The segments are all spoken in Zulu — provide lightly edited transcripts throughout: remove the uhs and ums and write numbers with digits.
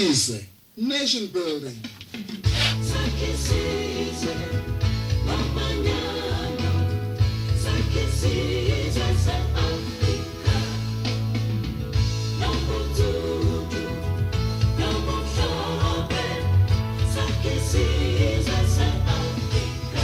Sakhisizwe nation building. Sakhisizwe ngomanyano, sakhisizwe se-Afrika, nobuntu, nobumhlophe, sakhisizwe se-Afrika.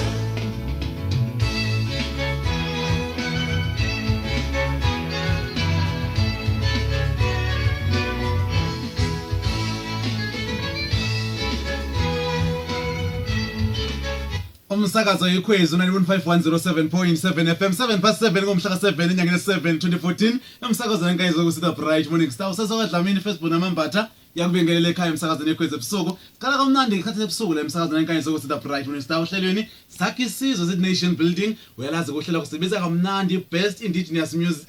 Umsakazo ikhwezi 915107.7 FM 7 past 7 ngomhla ka-7 enyangeni 7 2014 umsakazo wenkayizo kusitha Bright Morning Star usesokwadlamini Facebook namambatha yakubingelela ekhaya emsakazweni ekhwezi ebusuku siqala kamnandi ngekhathi ebusuku la emsakazweni wenkayizo kusitha Bright Morning Star ohlelweni sakhe isizwe sithi nation building uyalazi kuhlela kusibiza kamnandi best indigenous music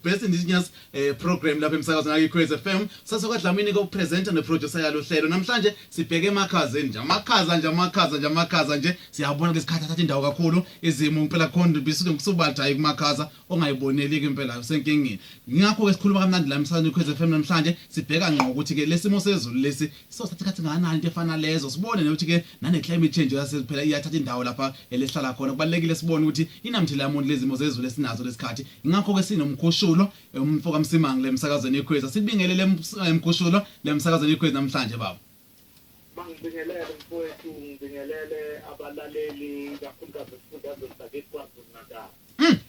best indigenous program lapha emsakazweni ayikhwezi FM sasokwadlamini ko presenter ne producer yalo hlelo namhlanje sibheke emakhazeni nje amakhaza nje amakhaza nje amakhaza nje siyabona lesikhathi athatha indawo kakhulu izimo impela khona bisuke kusubathi hayi kumakhaza ongayiboneli ke impela usenkingeni ngakho ke sikhuluma kamnandi la emsakazweni ikhwezi FM namhlanje sibheka ngqo ukuthi ke lesimo sezulu lesi sosathatha isikhathi ngakanani into efana lezo sibone nokuthi ke nane climate change yasephela iyathatha indawo lapha elihlala khona kubalekile sibone ukuthi inamthelela yamuntu lezimo zezulu esinazo lesikhathi ngakho ke sinomkhushulo umfo kaMsimang lemsakazweni ikhwezi asibingelele emkhushulo lemsakazweni ikhwezi namhlanje baba. Mangibingelele mfowethu, ngibingelele abalaleli kakhulukazi esifundazweni sakithi KwaZulu-Natal.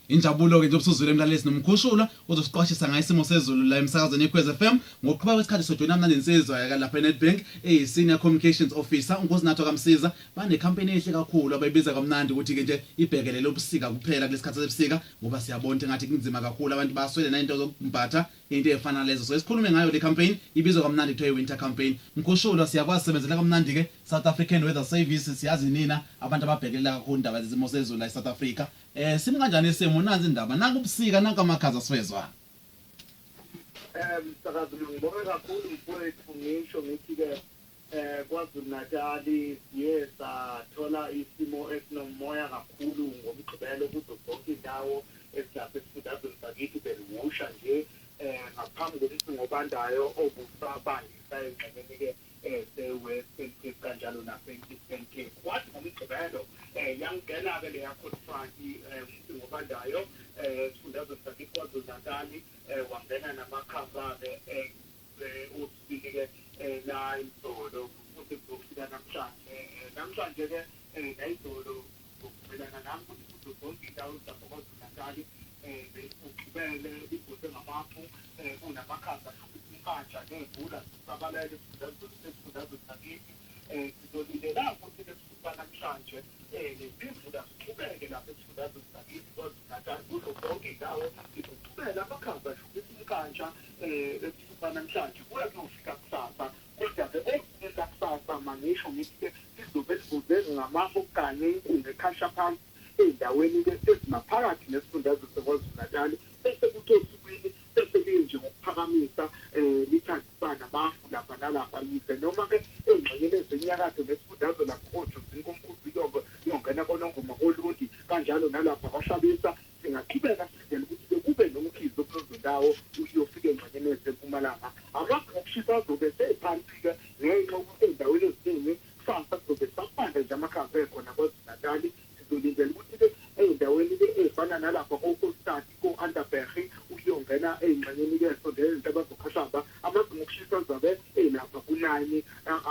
Injabulo ke nje ubusuzwile emlaleli sinomkhushula uzosiqwashisa ngayo isimo sezulu la emsakazweni iKhwezi FM ngokuqhubeka kwesikhathi sojoyina mnandi insizwa yaka lapha eNedbank eyi-Senior Communications Officer uNkosinathi kaMsiza bane campaign enhle kakhulu abayibiza kamnandi ukuthi ke nje ibhekelele ubusika kuphela kulesikhathi sebusika ngoba siyabona ukuthi ngathi kunzima kakhulu abantu baswele nento zokumbatha into efana lezo so esikhulume ngayo le campaign ibizwa kamnandi kuthiwa i-winter campaign mkhushulwa siyakwazi sebenzela kamnandi ke South African Weather Service siyazi nina abantu ababhekelela kakhulu indaba zesimo sezulu la eSouth Africa simi kanjani isimo nansi indaba nakubusika nanka amakhaza siwezwa. Msakazi ngibonge kakhulu mfowethu ngisho ngithi ke KwaZulu Natal siye sathola isimo esinomoya kakhulu ngomgqibelo kuzo zonke indawo ezilapha esifundazweni sakithi belihusha nje ngaphambi komsingo obandayo obusabangisa engxenyeni ke se-Western Cape kanjalo nase-Eastern Cape. Kwathi ngomgqibelo yangena-ke leya cold front umsingo obandayo esifundazweni sakithi KwaZulu Natal wangena namakhaza-ke osukwini-ke la izolo futhi kuzofika namhlanje namhlanje-ke nayizolo ngokuvumelana nami ukuthi kuzo zonke iy'ndawo ezilapha KwaZulu Natal bekuxubene ibhose ngamafu kunamakhaza umnkantsha ney'mvula zisabalele esifundazweni sakithi sizolindela ukuthi-ke kusuka namhlanje lezimvula ziqhubeke lapha esifundazweni sakithi KwaZulu Natal kuzo zonke iy'ndawo izoqhubeka amakhaza ashubisa umnkantsha ekusuka namhlanje kuya kuyofika kusasa kodwa-ke osukwini lakusasa mangisho ngithi-ke lizobe livuze ngamafu kanye inkungu ekhasha phansi ey'ndaweni-ke ezimaphakathi nesifundazwe saKwaZulu Natal bese kuthi osukwini bese liye nje ngokuphakamisa lithanda ukuba namafu lapha nalapha yize noma-ke ey'ngxenyeni ezenyakatho nesifundazwe lapho koJozini komkhulu kuyongena koNongoma koLundi kanjalo nalapha kwaHlabisa singaqhubeka silindele ukuthi-ke kube nomkhizo kulezo ndawo uyofika ey'ngxenyeni ezisempumalanga amazinga okushisa azobe sephansi-ke ngenxa yokuthi ey'ndaweni eziningi kusasa kuzobe kusabanda nje amakhaza ekhona KwaZulu Natal sizolindela ukuthi-ke ey'ndaweni-ke ey'fana nalapha ko-Kokstad ko-Underberg ukuyongena ey'ngxenyeni-ke esondele nentaba zokhahlamba amazinga okushisa azabe elapha ku-9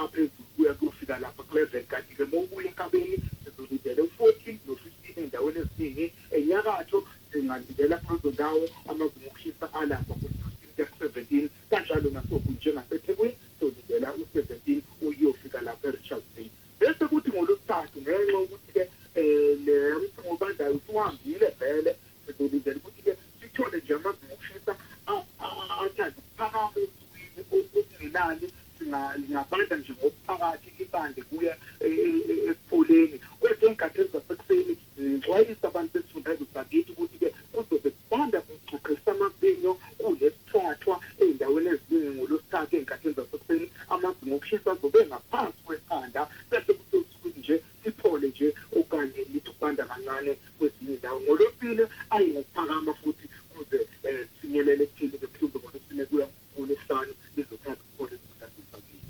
aphezulu kuya kuyofika lapha ku-11 kanti-ke uma ubuya enkabeni sizolindele u-14 no-15 ey'ndaweni eziningi enyakatho singalindela kulezo ndawo amazinga okushisa alapha ku-16 kuya ku-17 kanjalo nasogu njengaseThekwini solindela u-17 uyofika lapha eRichards Bay bese kuthi ngolwesithathu ngenxa yokuthi-ke le msingo obandayo usuhambile vele sizolindela ukuthi-ke sithole nje amazinga okushisa athanda ukuphakama osukwini okungenani lingabanda nje ngokuphakathi libande kuya ekupholeni kodwa ey'nkathini zasekuseni ngixwayisa abantu besifundazwe sakithi ukuthi-ke kuzobe kubanda kugqugqisa amazinyo kunesithwathwa ey'ndaweni eziningi ngolwesithathu ey'nkathini zasekuseni amazinga okushisa azobe ngaphansi kweqanda bese kuthi osukwini nje siphole nje okanye lithi ukubanda kancane kwezinye iy'ndawo ngolwesine ayi ngokuphakama futhi kuze sifinyelele ekuthini-ke mhlawumbe ngolwesine kuya ngolwesihlanu lizothatha ukuphola esifundazweni sakithi.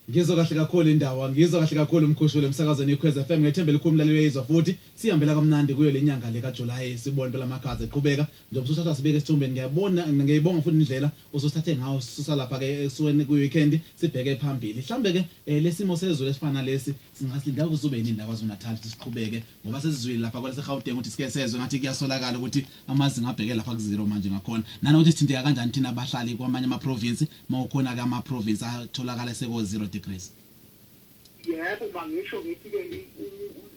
Ngizwa kahle kakhulu indaba, ngizwa kahle kakhulu umkhushule emsakazweni iKhwezi FM ngethemba elikhulu umlaleli uyayizwa futhi sihambela kamnandi kuyo lenyanga le kaJuly sibone phela amakhaza eqhubeka njengoba usuthatha sibeke esithombeni ngiyabona ngiyibonga futhi indlela usuthathe ngawo sisusa lapha ke esuweni ku weekend sibheke phambili mhlambe ke eh, lesimo sezulu esifana nalesi singasilindela ukuthi sube yini la KwaZulu Natal ukuthi siqhubeke ngoba sesizwile lapha kwelaseGauteng ukuthi sike sezwe ngathi kuyasolakala ukuthi amazinga abheke lapha ku-zero manje ngakhona nanokuthi sithinteka kanjani thina abahlali kwamanye ama-province uma ukhona-ke ama-province atholakala eseko-zero degrees. Yebo, mangisho ngithi-ke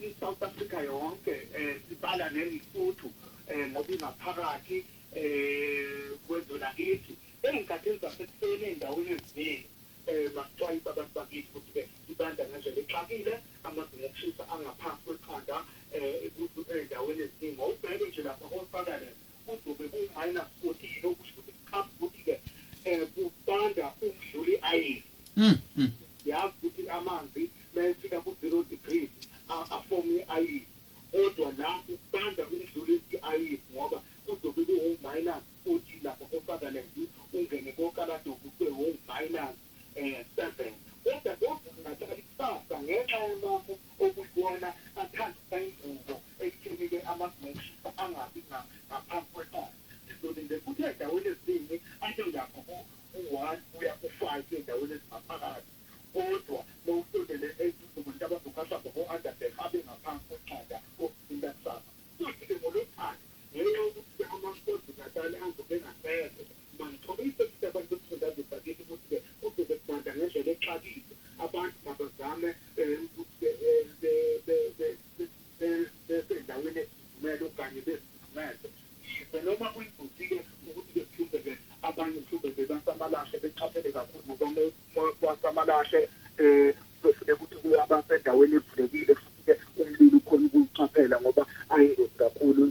i-South Africa yonke um sibala neLesotho um ngoba ingaphakathi um kwezwe lakithi ey'nkathini zasekuseni ey'ndaweni eziningi um masixwayise abantu bakithi ukuthi-ke ibanda ngendlela exakile amazinga okushisa angaphansi kweqanda um ey'ndaweni eziningi ngowubheke nje lapha koSutherland kuzobe ku-minus 14 okusho ukuthi kuchaza ukuthi-ke um kubanda ukudlula i-ayisi. Yazi ukuthi amanzi mayefika ku-zero degrees afome i-ayisi kodwa la kubanda ukudlula i-ayisi ngoba kuzobe kuwu-minus 14 lapha koSutherland ungene koKaladoku kube wu-minus 7 kodwa KwaZulu-Natal kusasa ngenxa yamafu okuyiwona athambisa ingubo ekutheni-ke amazinga okushisa angabi ngaphansi kweqanda. Sizolindela ukuthi ey'ndaweni eziningi abe lapha ku-1 kuya ku-5 ey'ndaweni ezingaphakathi kodwa uma usondele eduze kwentaba zokhahlamba ko-Underberg abe ngaphansi kweqanda okusinda kusasa. Futhi-ke ngoLwesithathu ngenxa yokuthi-ke amafu KwaZulu-Natal azobe engasekho mangixolise futhi abantu besifundazwe sakithi ukuthi-ke kuzobe kubanda ngendlela exakile abantu mabazame ukuthi-ke besendaweni efudumele okanye bezifudumeze yize noma kuyingozi-ke ukuthi-ke mhlawumbe-ke abanye mhlawumbe bebasa amalahle beqaphele kakhulu ngoba uma amalahle um kuzofuneka ukuthi kuyabasendaweni evulekile futhi-ke umlilo ukhona ukuwuqaphela ngoba ayingozi kakhulu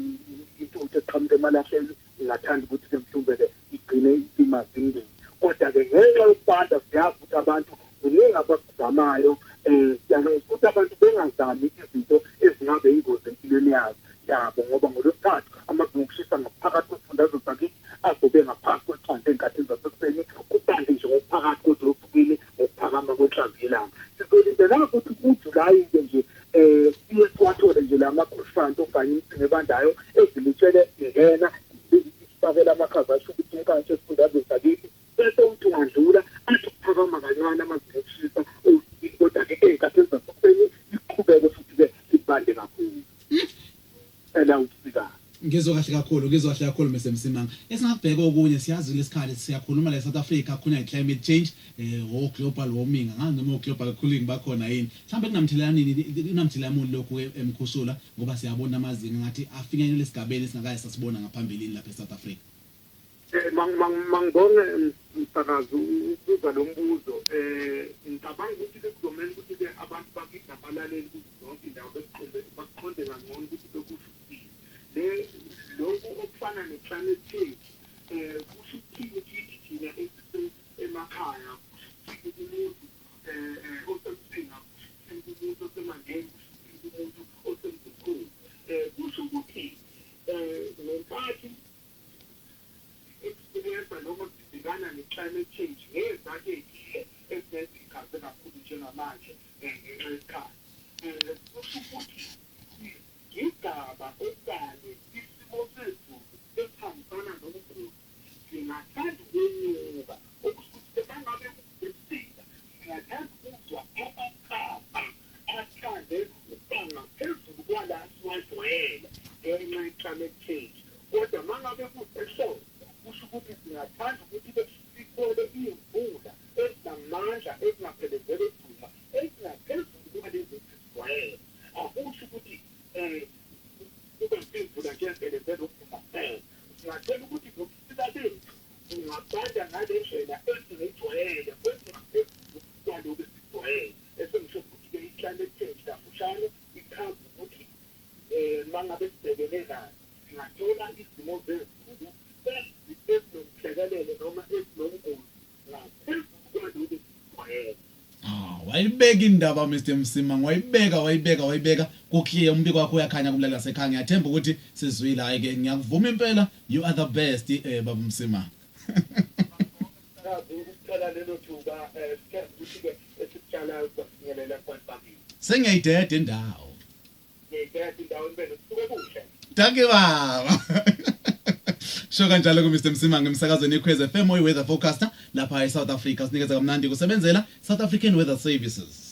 intuthu eqhamuka emalahleni ingathanda ukuthi-ke mhlawumbe-ke igcine ilimaze imindeni kodwa-ke ngenxa yokubanda siyazi ukuthi abantu kuningi abakuzamayo um siyanxusa ukuthi abantu bengazami izinto ezingabe ingozi empilweni yazo yabo ngoba ngolwesithathu amazinga okushisa ngaphakathi kwesifundazwe sakithi azobe ngaphansi kweqanda ey'nkathini zasekuseni kubande nje ngokuphakathi kodwa osukwini ngokuphakama kwenhlamvu yelanga sizolindela ukuthi kuJulayi-ke nje um siye siwathole nje la ma-cold front okanye imsinga ebandayo ezilitshele ingena isifakela amakhaza asho ukuthi umkantsha esifundazweni sakithi bese uthi ungadlula athi ukuphakama kancane amazinga okushisa kodwa-ke ey'nkathini zasekuseni liqhubeke futhi-ke libande kakhulu ela ubusika. Ngizwa kahle kakhulu, ngizwa kahle kakhulu Mr Msimang. Esingakubheka okunye siyazi lesikhathi siyakhuluma la eSouth Africa khona i-climate change o global warming angazi noma o global cooling bakhona yini. Mhlawumbe kunamthelela nini kunamthelela muni lokhu emkhushula ngoba siyabona amazinga ngathi afinyelele esigabeni esingakaye sasibona ngaphambilini lapha eSouth Africa. Mangibonge msakazi ukubuza lo mbuzo. Ngicabanga ukuthi kuzomele ukuthi-ke abantu bakithi nabalaleli kuzo zonke indawo bekuqonde bakuqonde kangcono ukuthi bekusho ukuthini. Le lokhu okufana ne-climate change kusho ukuthini kithi thina emakhaya, kusho ukuthini kumuntu osemsinga, kusho ukuthini kumuntu osemandeni, kusho ukuthini kumuntu osemzimkhulu. Kusho ukuthi ngenkathi experience noma sibhekana ne-climate change ngezakhe ey'thile ezinezikhathi kakhulu njengamanje ngenxa yesikhathi kusho ukuthi igaba okanye isimo sezulu esihambisana nomgudu singathanda ukwenyuka okusho ukuthi mangabe ebusika singathanda ukuzwa amakhaza athande ukuba ngaphezulu kwala siwajwayele ngenxa ye-climate change kodwa mangabe kusehlobo kusho ukuthi singathanda ukuthi sithole iy'mvula ezinamandla ezingaphelezela ukuduma ezingaphezulu kwalezi esizijwayele akusho ukuthi kuba imvula nje ephelezela ukuduma kuphela singathola ukuthi nobusika bethu bungabanda ngale ndlela esingayijwayele kwezingaphezulu kwaloku esikujwayele esengisho ukuthi-ke i-climate change kafushane ichaza ukuthi mangabe sibhekene nayo singathola izimo zezulu ezinomhlekelele noma ezinobungozi ngaphezulu kwaloku esikujwayele. Ah, wayibeka indaba Mr Msimang, wayibeka wayibeka wayibeka ku-clear umbiko wakho uyakhanya kumlaleli wasekhaya. Ngiyathemba ukuthi sizwile hayi ke ngiyakuvuma impela you are the best baba Msimang. Msakazi ukuthola lelo thuba sithemba ukuthi-ke esikutshalile esihlala kwafinyelela kubantu bakithi. Sengiyayideda indawo. Ngiyayideda indawo impela, usuke kuhle. Dankie baba. Sho kanjalo ku Mr Msimang emsakazweni iKhwezi FM, oyi weather forecaster lapha eSouth Africa, sinikeza kamnandi kusebenzela South African Weather Services.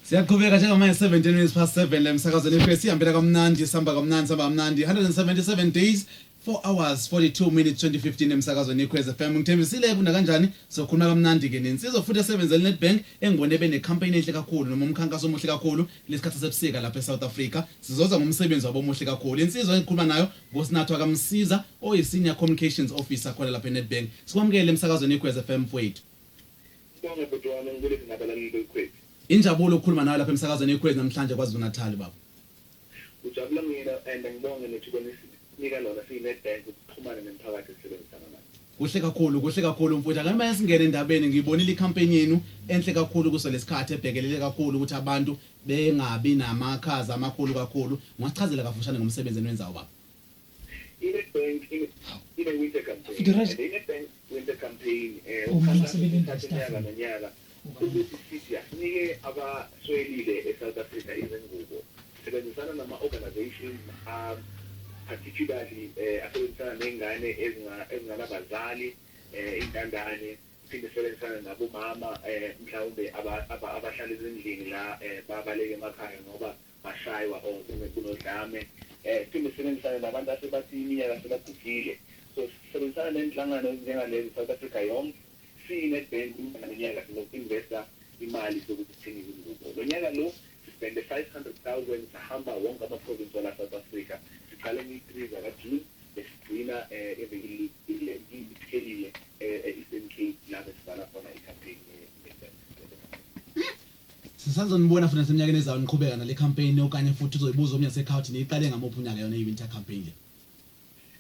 Siyaqhubeka njengamanje, 17 minutes past 7 la emsakazweni iKhwezi. Sihambela kamnandi, sihamba kamnandi, sihamba kamnandi. 177 days, 4 hours 42 minutes, 2015 emsakazweni iKhwezi FM. Ngithembisile kuna kanjani sokhuluma kamnandi ke nensizwa futhi esebenzela Nedbank, engibone bene campaign enhle kakhulu noma umkhankaso omuhle kakhulu lesikhathi sebusika lapha eSouth Africa. Sizoza ngomsebenzi wabo omuhle kakhulu. Insizwa engikhuluma nayo ngoSinathwa kaMsiza, oyi senior communications officer khona lapha eNedbank. Sikwamukele emsakazweni iKhwezi FM, mfowethu. Sibonge bhuti wami, ngibulise nabalaleli beKhwezi. Injabulo ukukhuluma nawe lapha emsakazweni iKhwezi namhlanje KwaZulu Natal, baba. Ujabula mina and ngibonge nethuba nisinika lona siyi-Nedbank ukuxhumana nemphakathi esisebenzisana nayo. Kuhle kakhulu, kuhle kakhulu mfowethu. Ake manje singene endabeni. Ngiyibonile icampaign yenu enhle kakhulu kuso lesikhathi, ebhekelele kakhulu ukuthi abantu bengabi namakhaza amakhulu kakhulu. Ungasichazela kafushane ngomsebenzi eniwenzayo, baba? I-Nedbank ine-winter campaign. Futhi And i-Nedbank winter campaign Uma umkhankaso sebelinde uthatha unyaka staff. nonyaka ukuthi sithi asinike abaswelile e-South Africa izingubo. Sisebenzisana nama-organizations, particularly asebenzisana ney'ngane ezinganabazali, iy'ntandane. Siphinde sisebenzisane nabomama mhlawumbe abahlala ezindlini la babaleke emakhaya ngoba bashaywa or kunodlame. Siphinde sisebenzisane nabantu asebathi iminyaka sebagugile. So sisebenzisana nenhlangano ezinjengalezi South Africa yonke. Siyi-Nedbank unyaka nonyaka sinoku-investa imali sokuthi sithenge izingubo. Lo nyaka lo sispende 500,000, sahamba wonke ama-province wala South Africa. Siqale ngeyi-3 zakaJune, besigcina evekini iphelile e-Eastern Cape la besivala khona i-campaign ye-Nedbank. Sisazonibona futhi naseminyakeni ezayo niqhubeka nale campaign, okanye futhi uzoyibuza omnye sekhaya ukuthi niyiqale ngamuphi unyaka yona i-winter campaign le?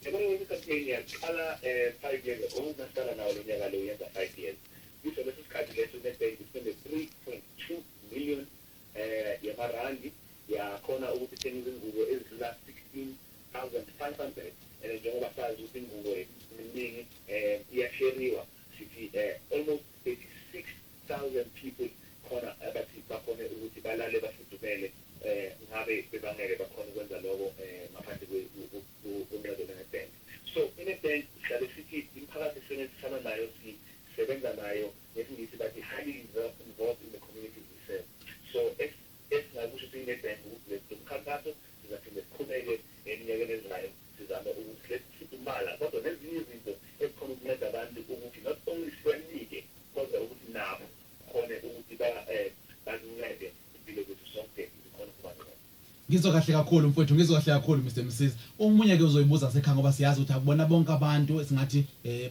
Yabona, i-campaign yaqala 5 years ago. Nasiqala nawo lo nyaka lo yenza 5 years. Kuso leso sikhathi leso Nedbank ispende 3.2 million yamarandi, yakhona ukuthi ithenge izingubo ezidlula 16,500, and njengoba sazi ukuthi ingubo eminingi iyasheriwa, sithi almost 36,000 people khona abathi bakhone ukuthi balale bafudumele, ngabe bebangeke bakhona ukwenza lokho ngaphandle kwenqebo le-Nedbank. So i-Nedbank sihlale sithi imiphakathi esebenzisana nayo, sisebenza nayo, ngesingisi bathi highly involved in the communities we serve. So esingakusho siyi-Nedbank ukuthi lo mkhankaso sizaphinde siqhubeke eminyakeni ezayo, sizame ukuthi lesifudumala, kodwa nezinye izinto ezikhona ukunceda abantu ukuthi not only sibanike kodwa ukuthi nabo khone ukuthi bazincede impilo zethu sonke zikhona ukuba ngcono. Ngizwa kahle kakhulu mfowethu, ngizwa kahle kakhulu, Mr Msizi. Omunye ke uzoyibuza sekhaya, ngoba siyazi ukuthi akubona bonke abantu esingathi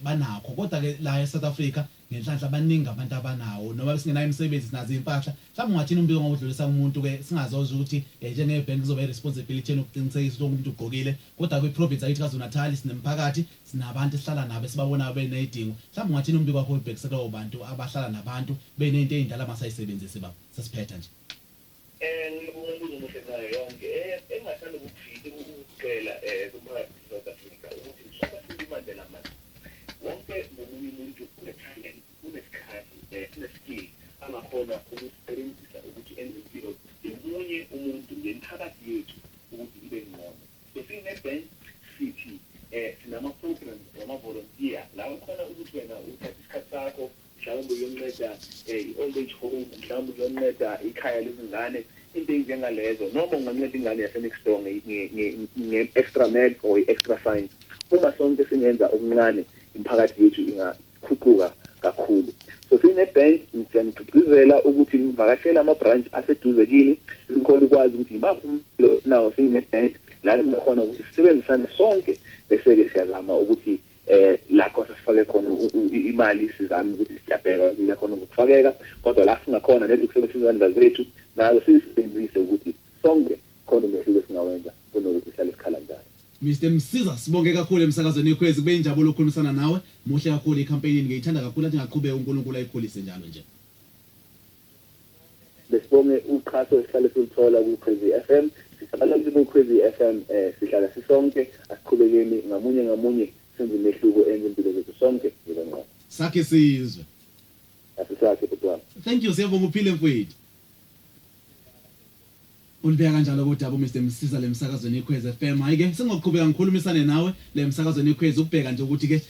banakho, kodwa ke la eSouth Africa ngenhlanhla baningi abantu abanawo noma singenayo imisebenzi, sinazo impahla. Mhlawumbe ungathini umbiko ngokudlulisa kumuntu ke singazoza ukuthi njengebhenki kuzoba i-responsibility yenu ukuqinisekisa ukuthi wonke umuntu ugqokile, kodwa kwi-province akithi KwaZulu Natal sinemphakathi, sinabantu esihlala nabo esibabonayo beney'dingo. Mhlawumbe ungathini umbiko wakho ubhekise kulowo bantu abahlala nabantu beney'nto ey'ndala abasayisebenzisi, baba, sesiphetha nje? Ngibonga umbuzo omuhle nayo yonke. Engingathanda ukucela kumphakathi South Africa ukuthi njengoba siyiMandela manje, wonke nomunye umuntu une-talent, unesikhathi, une-skill angakhona ukusebenzisa ukuthi enze impilo yomunye umuntu ngemphakathi yethu ukuthi ibe ngcono. So siyi-Nedbank sithi sinama-programs wama-volunteer la ukhona ukuthi wena uthathe isikhathi sakho, mhlawumbe uyonceda i-old age home, mhlawumbe uyonceda ikhaya lezingane, into ey'njengalezo, noma unganceda ingane yase-next door nge-extra math or i-extra science. Uma sonke singenza okuncane, imiphakathi yethu ingakhuphuka kakhulu. So siyi-Nedbank siyanigqugquzela ukuthi nivakashele ama-branch aseduze kini, nikhona ukwazi ukuthi yibaphi umlo nawo siyi-Nedbank la singakhona ukuthi sisebenzisane sonke, bese-ke siyazama ukuthi lapho sesifake khona imali, sizame ukuthi siyabheka ukuthi khona ukufakeka, kodwa la singakhona nje ukusebenzisa izandla zethu nazo sizisebenzise ukuthi. Sonke khona umehluko esingawenza kunokuthi sihlale sikhala njalo. Mr Msiza, sibonge kakhulu emsakazweni iKhwezi, kube injabulo ukukhulumisana nawe. Muhle kakhulu icampaign, ngiyithanda kakhulu, athi ngaqhubeka uNkulunkulu ayikhulise njalo nje. Besibonge uxhaso esihlale siluthola kuKhwezi FM. Sisabalekile kuKhwezi FM, sihlala sisonke, asiqhubekeni ngamunye ngamunye senze umehluko enze impilo zethu sonke zibe ngcono. Sakhe sizwe. Asisakhe bhuti wami. Thank you, siyabonga, uphile mfowethu. Ulibeka kanjalo kodaba uMr Msiza lemsakazweni iKhwezi FM. Hayi ke, sengokuqhubeka ngikhulumisane nawe lemsakazweni iKhwezi, ukubheka nje ukuthi ke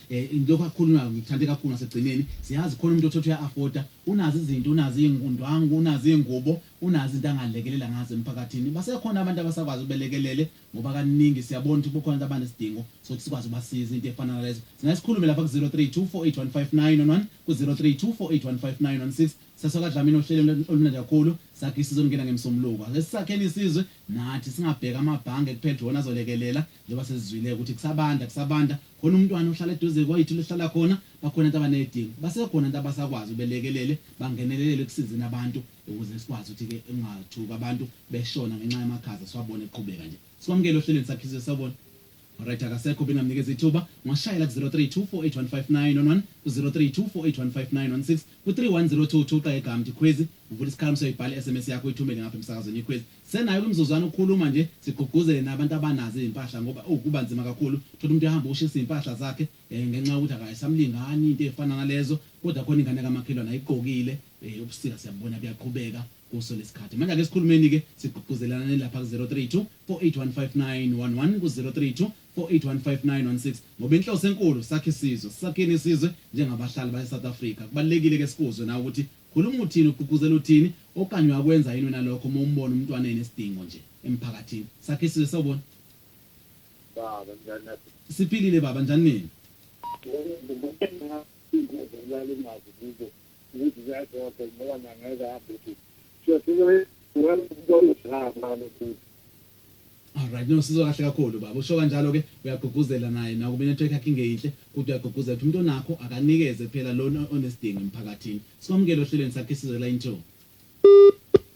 lokho akukhulunywa ngithande kakhulu nasegcineni. Siyazi khona umuntu othothi uya afforda, unazo izinto, unazo ingundwangu, unazo ingubo, unazo izinto angalekelela ngazo emphakathini. Basekhona abantu abasakwazi ubelekelele, ngoba kaningi siyabona ukuthi kukhona abantu abanesidingo sokuthi sikwazi ubasiza, into efana nalezo. Singasikhulume lapha ku 0324815911, ku 0324815916. Sesokadlamini ohlelo olumnandi kakhulu, Sakhe Isizwe, olungena ngemsombuluko. Ake sisakheni isizwe nathi, singabheka amabhange kuphela wona azolekelela, njengoba sesizwile ukuthi kusabanda, kusabanda. Khona umntwana ohlala eduze kwethu lehlala khona, bakhona abantu abanedingo, basekhona abantu abasakwazi ubelekelele, bangenelele ekusizeni abantu, ukuze sikwazi ukuthi-ke ungathuki abantu beshona ngenxa yamakhaza siwabone eqhubeka nje. Sikwamukele ohlelweni Sakhe Isizwe, sawubona. Alright, akasekho, bengamnikeza ithuba. Ungashayela ku-032 4815911, ku-032 4815916, ku-31022. Xa egama uthi Khwezi, uvula isikhala soyibhala i-SMS yakho, uyithumele ngapha emsakazweni iKhwezi. Senayo kumzuzwana ukukhuluma nje, sigqugquzele nabantu abanazo izimpahla, ngoba oh, kuba nzima kakhulu, thola umuntu ehamba ushisa izimpahla zakhe ngenxa yokuthi akayisamlingani, into ey'fana nalezo, kodwa khona ingane kamakhelwane ayigqokile. Ubusika siyabona buyaqhubeka kuso lesikhathi. Manje ake sikhulumeni-ke, sigqugquzelana lapha ku-032 4815911, ku-032 4815916, ngoba inhloso enkulu sakhe isizwe, sisakheni isizwe njengabahlali base-South Africa. Kubalulekile-ke sikuzwe nawe ukuthi khuluma uthini, ugqugquzela uthini, okanye uyakwenza yini wena lokho uma umbona umntwana enesidingo nje emphakathini. Sakhe isizwe, sawubona. Baba, njani? Siphilile baba, njani nini? Ukuthi ziyadonsa ngoba nangeke ahambe ukuthi. Alright, no, sizwa kahle kakhulu baba. Usho kanjalo ke, uyagqugquzela naye nakuba inetwork yakhe ingeyinhle, kodwa uyagqugquzela ukuthi umuntu onakho akanikeze phela lona onesidingo emphakathini. Sikwamukele ohlelweni Sakhe Isizwe, line 2.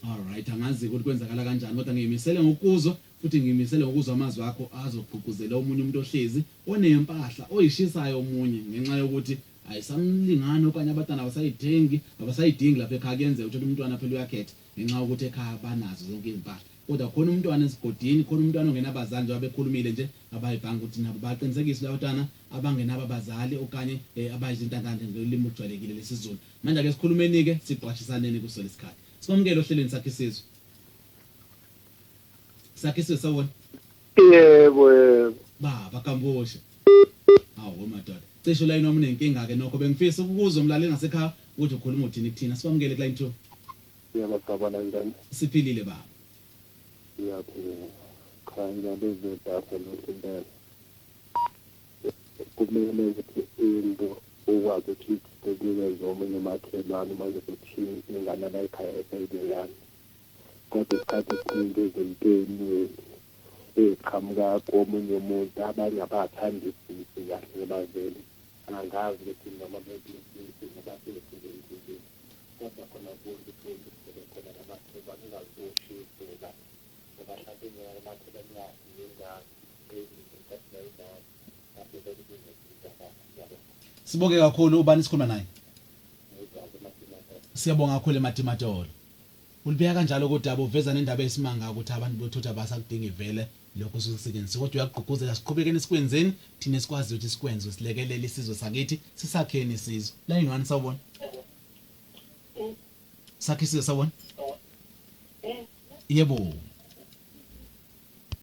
Alright, angazi ukuthi kwenzakala kanjani, kodwa ngiyimisele ngokuzwa, futhi ngiyimisele ngokuzwa amazwi akho azogqugquzela omunye umuntu ohlezi onempahla oyishisayo omunye ngenxa yokuthi ayisamlingani, okanye abantwana abasayithengi, abasayidingi lapha ekhaya. Kuyenzeka ukuthi umntwana phela uyakhetha ngenxa yokuthi ekhaya banazo zonke izimpahla, kodwa khona umntwana esigodini, khona umntwana ongenabazali, njengoba bekhulumile nje abayibhange ukuthi nabo baqinisekise labantwana abangenabo abazali okanye abayizintandane ngolimi olujwayelekile lesiZulu. Manje ake sikhulumeni-ke, siqwashisaneni kuso lesikhathi. Sikwamukele ohlelweni Sakhe Isizwe. Sakhe Isizwe, sawubona. Yebo, yebo. Baba Kambosha, hawu madoda, cishe ulayini wami unenkinga-ke. Nokho bengifisa ukukuzwa umlaleli ngasekhaya ukuthi ukhuluma uthini kuthina. Sikwamukele kulayini 2. Yebo, sawubona, njani? Siphilile baba. Siyaphila. Cha, ngiyalizwa udaba luhle impela. Kumele ukuthi into ukwazi ukuthi kunikeze omunye umakhelwane uma kuthi ingane la ekhaya esayilingani. Kodwa isikhathi esiningi ezintweni ey'qhamuka komunye umuntu, abanye abathandisisi kahle bavele. Angazi ukuthi noma bebusy noma sesizenzile, kodwa khona kuhle ukuthi kube khona namakhelwane, ungazoshisela ngoba mhlawumbe umakhelwane yakhe yengane ezinto nayingane lapho bekuzinto. Sibonge kakhulu. Ubani sikhuluma naye? Siyabonga kakhulu eMatimatolo. Ulibeka kanjalo kodaba, uveza nendaba esimanga ukuthi abantu bothutha basakudinga vele lokho sukusetshenziswa, kodwa uyagqugquzela siqhubekeni sikwenzeni thina esikwazi ukuthi sikwenze, silekelele isizwe sakithi, sisakheni isizwe. Line 1, sawubona. Sakhe Isizwe, sawubona. Yebo.